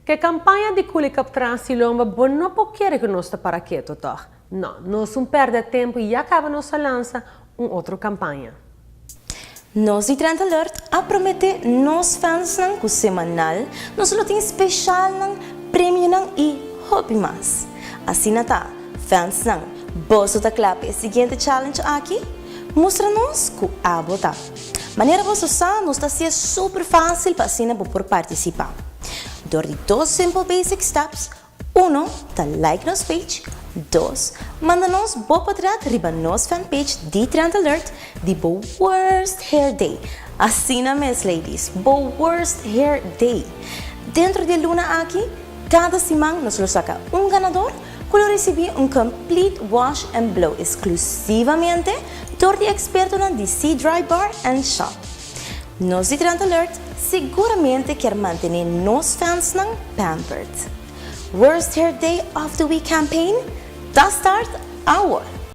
Ku kampaña di Kuli Cup tras di lomba, bo no por kere ku nos ta para ketu, toch? No, nos no ta pèrdè tempu i ya kaba nos a lansa un otro kampaña. Nos di Trend Alert a prometé nos fans ku semanal nos lo tin special nan, premio nan i hopi mas. Asina ta, fans nan, boso ta kla pa e siguiente challenge aki? Mustra nos ku abo ta. Manera boso sa, nos ta hasié super fásil pa asina bo por partisipá. Dor di dos simple basic steps: 1, ta like nos page; 2, manda nos bo portrèt riba nos fanpage di Trend Alert di bo worst hair day. Asina mes, ladies, bo worst hair day. Denter di e luna aki, kada siman nos lo saka un ganadó ku lo risibí un complete wash and blow eksklusivamente dor di ekspertonan di Sea Dry Bar and Shop. Nos di Trend Alert siguramente ke mantené nos fans nan pampered. Worst Hair Day of the Week campaign, ta start awor.